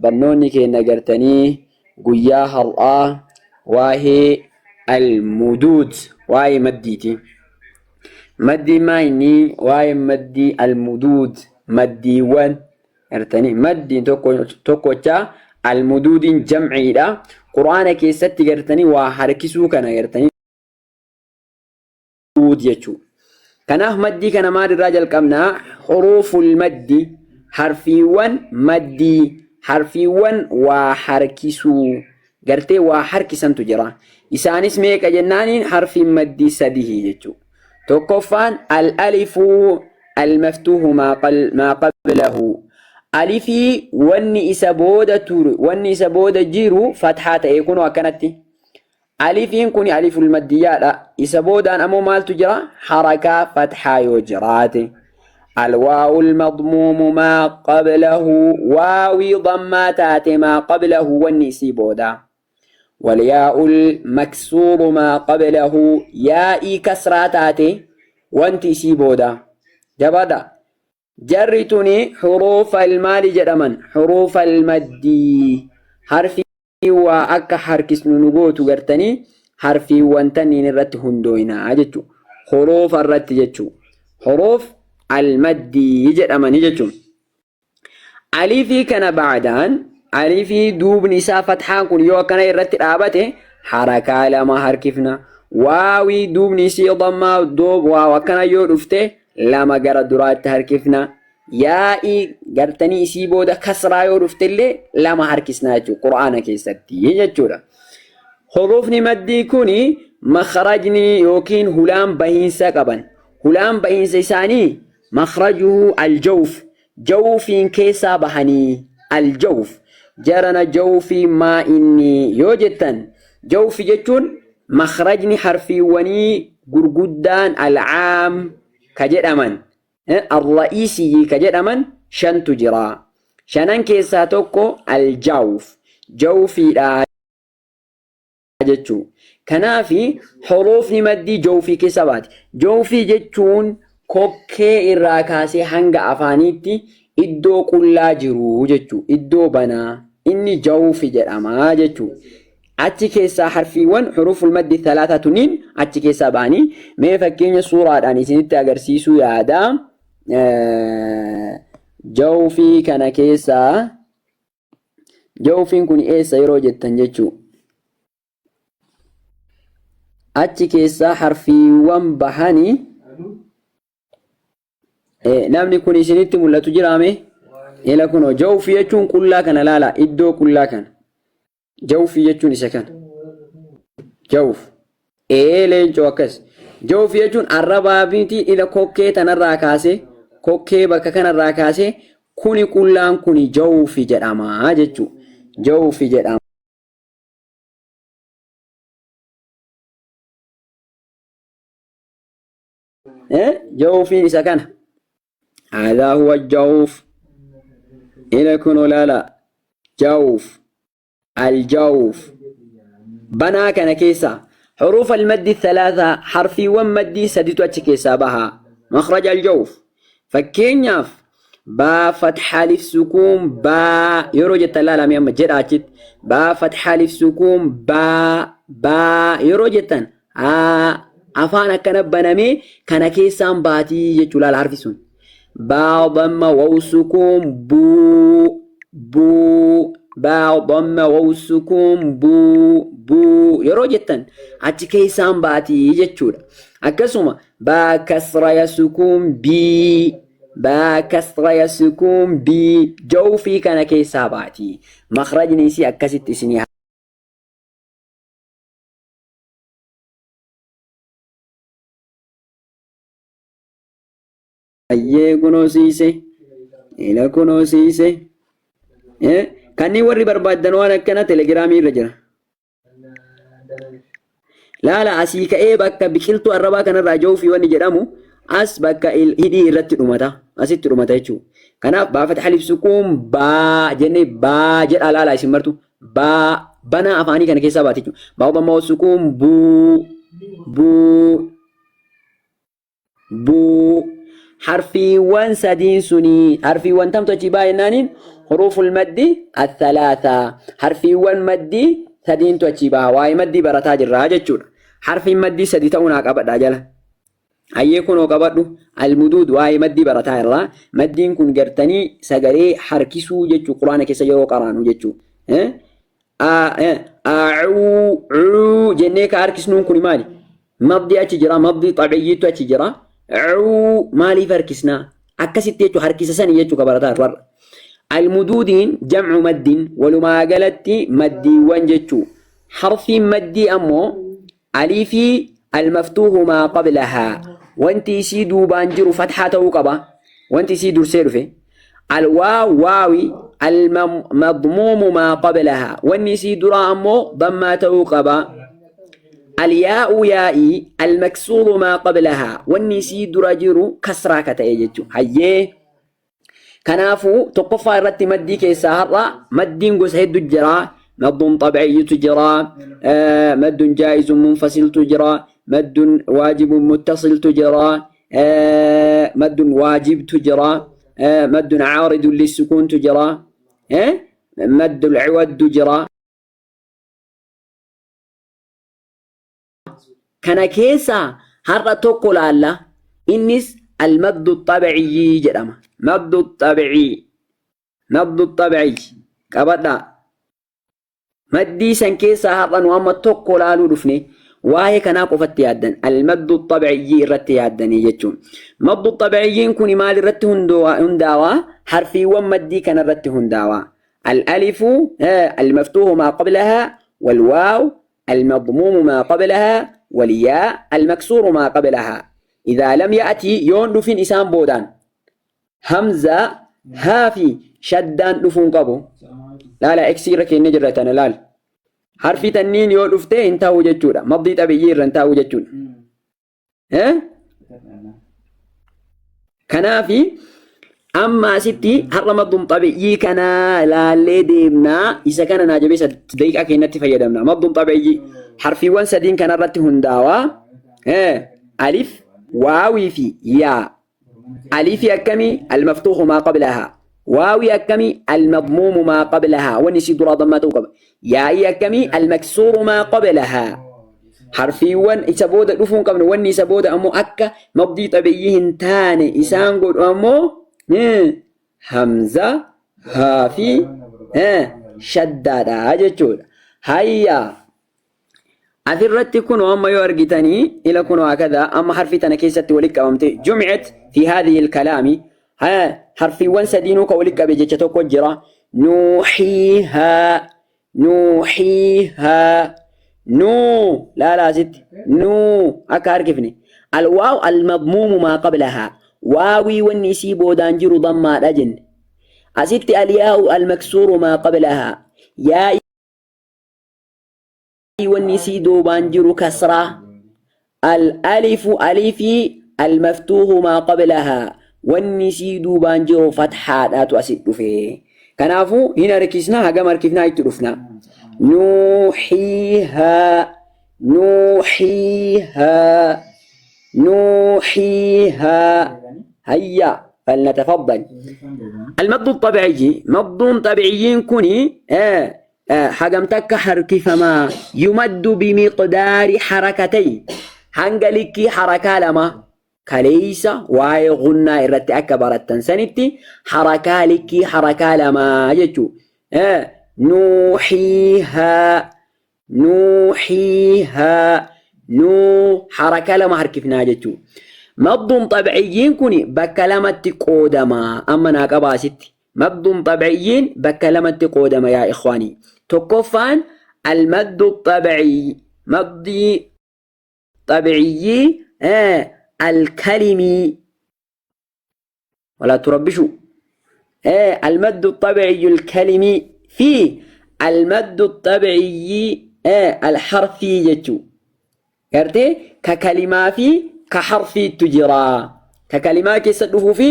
Barnoonni keenya gartanii guyyaa har'aa waa'ee al-muduud waa'ee maddiiti. Maddii maa inni waa'ee maddii al-muduud maddiiwwan gartanii maddiin tokko tokkochaa al-muduudiin jamciidha. Qur'aana keessatti gartanii waa harkisuu kana gartanii jechuudha. Kanaaf maddii kana maalirraa jalqabna? Huruuful maddi harfiiwwan maddii harfiiwwan waa harkisuu gartee waa harkisantu jira. Isaanis meeqa jennaaniin harfiin maddii sadihi jechuudha. Tokkoffaan al-alifu al-maftuuhu maa qablahu. Alifii wanni isa booda ture wanni isa booda jiru fathaa ta'e kunoo akkanatti. Alifiin kuni aliful maddiyyaadha. Isa boodaan ammoo maaltu jira? Harakaa fathaa yoo jiraate. Alwaawul madmuumu maa qablahu waawii dammaa taate maa qablahu wanni isii booda. Walyaa'ul maksuuru maa qablahu yaa'ii kasraa taate wanti isii booda. Jabaadha. Jarri tuni huruufal maali jedhaman? Huruufal maddii. Harfi waa akka harkisnu nu gootu gartanii harfiiwwan tanniin irratti hundooynaa jechuudha. Huruufa irratti jechuudha. Huruuf almaddii jedhamanii jechuudha. Alifii kana ba'daan alifii duubni isaa fathaan kun yoo akkana irratti dhaabate harakaa lama harkifna. Waawii duubni isii dammaa doob waaw akkana yoo dhufte lama gara duraatti harkifna. Yaa'ii gartanii isii booda kasraa yoo dhuftellee lama harkisnaa jechuudha Qur'aana keessatti jechuudha. Huruufni maddii kuni makhrajni yookiin hulaan bahiinsa qaban. Hulaan bahiinsa isaanii makhrajuhu aljawf jawfiin keessaa bahanii aljawf jarana jawfii maa inni yoo jettan jawfi jechuun makhrajni harfiiwwanii gurguddaan alcaam ka jedhaman Ar-ra'iisiyyi ka jedhaman shantu jira. Shanan keessaa tokko al-jawf, jawfiidha jechuu. Kanaafi huruufni maddii jawfii keessa baati. Jawfii jechuun kokkee irraa kaasee hanga afaaniitti iddoo qullaa jiru jechuu. Iddoo banaa inni jawfi jedhama jechuu. Achi keessaa harfiiwwan huruuful maddi thalaataa tunniin achi keessaa ba'anii mee fakkeenya suuraadhaan isinitti agarsiisuu yaada. Jawfii kana keessaa jawfiin kun eessa yeroo jettan jechuu. Achi keessaa harfiiwwan bahanii Namni kun isinitti mul'atu jiraame ila kunoo jawfii jechuun qullaa kana laala iddoo qullaa kana. Jawfii jechuun isa kana. Jawf. Ee leencoo akkas. Jawfii jechuun arrabaa miti ila kokkee tanarraa kaasee kokkee bakka kanarraa kaasee kuni qullaan kuni jawfi jedhama jechuu. Jawfi jedhama. Jawfiin isa kana. Haadhaa huwa jawf. Ila kun olaala. Jawf. Aljawf. Banaa kana keessa xuruuf almaddi thalaatha harfiiwwan maddii saditu achi keessaa baha. Makhraj aljawf. Fakkeenyaaf baa fatha alif sukuun baa yeroo jettan laalame amma jedha achitti baa fatha alif sukuun baa baa yeroo jettan aa afaan akkana banamee kana keessaan baatii jechuu laala harfi sun. Baa damma waw sukuun buu buu baa damma waw sukuun buu buu yeroo jettan achi keessaan baatii jechuudha. Akkasuma baa kasra ya sukuun bii baa kasra ya sukuun bii jawfii kana keessaa baatii. Makhrajni isii akkasitti isinii Ayyee kunoo siise. Ila kunoo siise. Kanneen warri barbaaddan waan akkana telegiraamii irra jira. Laala asii ka'ee bakka biqiltuu arrabaa kanarraa jawfii wanni jedhamu as bakka hidhii irratti dhumata. Asitti dhumata jechuudha. Kanaaf baafata halif sukuun baa jennee baa jedhaa laala isin martu baa banaa afaanii kana keessaa baate jechuudha. Baa dhamma sukuun buu buu buu. Harfiiwwan sadiin suni harfiiwwan tamtu achii baha jennaaniin huruuful maddi athalaatha harfiiwwan maddii sadiintu achii baha. Waa'ee maddii barataa jirraa jechuudha. Harfiin maddii sadi ta'uu naa qabadhaa jala. Hayyee kunoo qabadhu almuduud waa'ee maddii barataa irraa maddiin kun gartanii sagalee harkisuu jechuu quraana keessa yeroo qaraanu jechuu. Acuu cuu jennee ka harkisnuun kun maali? Maddii achi jira maddii xabiyyiitu achi jira. Cuu maaliif harkisnaa? Akkasitti jechuu harkisa sanii jechuu ka barataa irra. Almuduudiin jamcu maddiin walumaa galatti maddiiwwan jechuu. Harfiin maddii ammoo Aliifii almaftuuhu maa qablahaa wanti isii duubaan jiru fathaa ta'uu qaba. Wanti isii dursee dhufe. Alwaaw waawi almadmuumu maa qablahaa wanni isii duraa ammoo dammaa ta'uu qaba. Alyaa'u yaa'ii almaksuuru maa qablahaa wanni isii dura jiru kasraa ka ta'e jechuudha. Hayyee. Kanaafuu tokkoffaa irratti maddii keessaa har'a maddiin gosa hedduu jira. Maddun xabciyyutu jira, maddun jaa'izun munfasiltu jira, maddun waajibun muttasiltu jira, maddun waajibtu jira, maddun caaridun lissukuuntu jira, maddul ciwaddu jira. Kana keessaa har'a tokko laalla. Innis al-maddu xabciyyi jedhama. Maddu xabcii. Maddu xabcii. Qabadhaa. Maddii san keessaa har'a nu amma tokko laaluu dhufne waa'ee kanaa qofatti yaaddan al-maddu xabciyyi irratti yaaddanii jechuun. Maddu xabciyyiin kun maal irratti hundaawaa? Harfiiwwan maddii kana irratti hundaawaa. Al-alifu al-maftuuhu maa qablahaa wal-waaw المضموم ما قبلها والياء المكسور ما قبلها إذا لم يأتي يون دفن إسان بودان همزة هافي شدان دفن قبو لا لا إكسير كي نجرة لال حرفي تنين يو دفته انتهو جتشورا مضي تبيير انتهو جتشورا Kanaafi amma asitti har'a maddun xabiyyii kana laallee deemnaa isa kana naa jabeessa daqiiqaa keenyatti fayyadamna. Maddun xabiyyii harfiiwwan sadiin kanarratti hundaawaa alif waawii fi yaa. Alifii akkamii almaftuuhu maa qablahaa. Waawii akkamii almadmuumu maa qablahaa. Wanni isii duraa dammaa ta'uu qaba. Yaa'ii akkamii almaksuuru maa qablahaa. Harfiiwwan isa booda dhufuu hin qabne wanni isa booda ammoo akka mabdii xabiyyii hin taane isaan godhu ammoo hamza haa fi shaddaadha jechuudha. Hayyaa asirratti kunoo amma yoo argitanii ila kunoo akada amma harfii tana keessatti walitti qabamte jum'at fi haadhihi alkalaami harfiiwwan sadiinuu ka walitti qabe jecha tokko jira nuuxiihaa nuuxiihaa nuu laala asitti nuu akka harkifne alwaaw almadmuumu maa qablahaa waawii wanni isii boodaan jiru dammaadha jenne asitti alyaa'u almaksuuru maa qablahaa yaa'ii wanni isii duubaan jiru kasraa al-alifu alifii al-maftuuhu maa qablahaa wanni isii duubaan jiru fathaadhaatu asit dhufe. Kanaafuu hin harkisna hagam harkifnaa itti dhufna. Nuuxiihaa nuuxiihaa nuuxiihaa hayya falnatafaddal. Almaddu xabiciyyi madduun xabiciyyiin kuni hagam takka harkifamaa yumaddu bimiqdaari harakatay hanga likkii harakaa lama kaleeysa waa'ee gunnaa irratti akka barattan sanitti harakaa likkii harakaa lamaa jechuu nuuxiihaa nuuxiihaa nuu harakaa lama harkifnaa jechuu madduun xabciyyiin kun bakka lamatti qoodama amma naa qabaasitti Maddun xab'iyyiin bakka lamatti qoodama yaa ikhwaanii. Tokkoffaan almaddu xab'ii maddii xab'iyyii alkalimii walaa turabbishuu almaddu xab'iyyu alkalimii fi almaddu xab'iyyii alharfii jechuu. Gartee ka kalimaa fi ka harfiittu jira. Ka kalimaa keessa dhufuu fi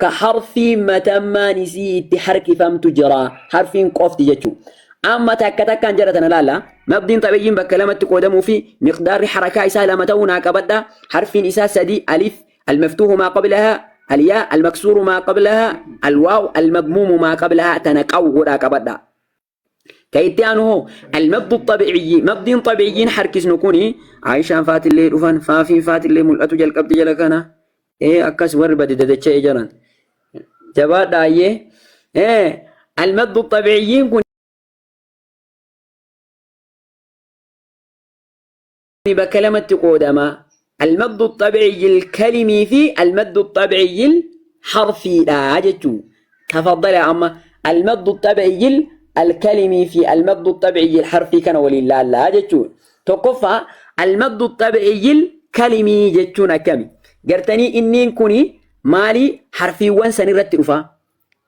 ka harfii matammaan isii itti harkifamtu jira. Harfiin qofti jechuu. Amma takka takkaan jara tana laala. Mabdiin xabiyyiin bakka lamatti qoodamuu fi miqdaarri harakaa isaa lama ta'uu naa qabadha. Harfiin isaa sadi alif almaftuuhu maa qablahaa Alyaa almaksuuru maa qablahaa alwaaw almadmuumu maa qablahaa tana qaw godhaa qabadhaa. Ka itti aanu hoo almaddu xabi'iyyi maddiin xabi'iyyiin harkisnu kuni Aayishaan faatillee dhufan faafiin faatillee mul'atu jalqabdi jala kana. Ee akkas warri bade dadacha'ee jiran. Jabaadhaa ayyee. Ee almaddu xabi'iyyiin kun bakka lamatti qoodama. Almaddu xabi'iyyi kalimii fi almaddu xabi'iyyi harfiidha jechuu. Tafaddala amma almaddu xabi'iyyi alkalimii fi almaddu xabi'iyyi harfii kana waliin laallaa jechuu. Tokkoffaa almaddu xabi'iyyi kalimii jechuun akkami? Gartanii inniin kuni maali harfiiwwan sanirratti dhufa?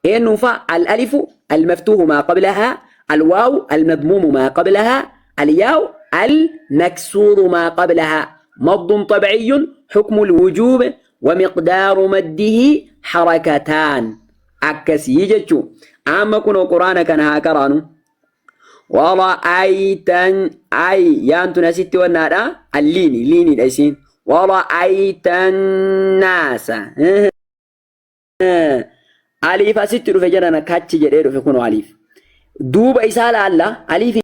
Eenyuun fa'a? Al-alifu al-maftuuhu maa qablahaa, al-waawu al-madmuumu maa qablahaa, al-yaa'u al-maksuuru maa qablahaa. Maddun xabciyyun hukmu al-wujuub wa miqdaaru maddihi harakataan. Akkasii jechuu. Amma kunoo quraana kana haa qaraanu. Wara'aytan ay yaan tun asitti wannaadha. Alliini liiniidha isiin. Wara'aytan naasa. Aliif asitti dhufe jedhana kachi jedhee dhufe kunoo aliif. Duuba isaa laalla aliif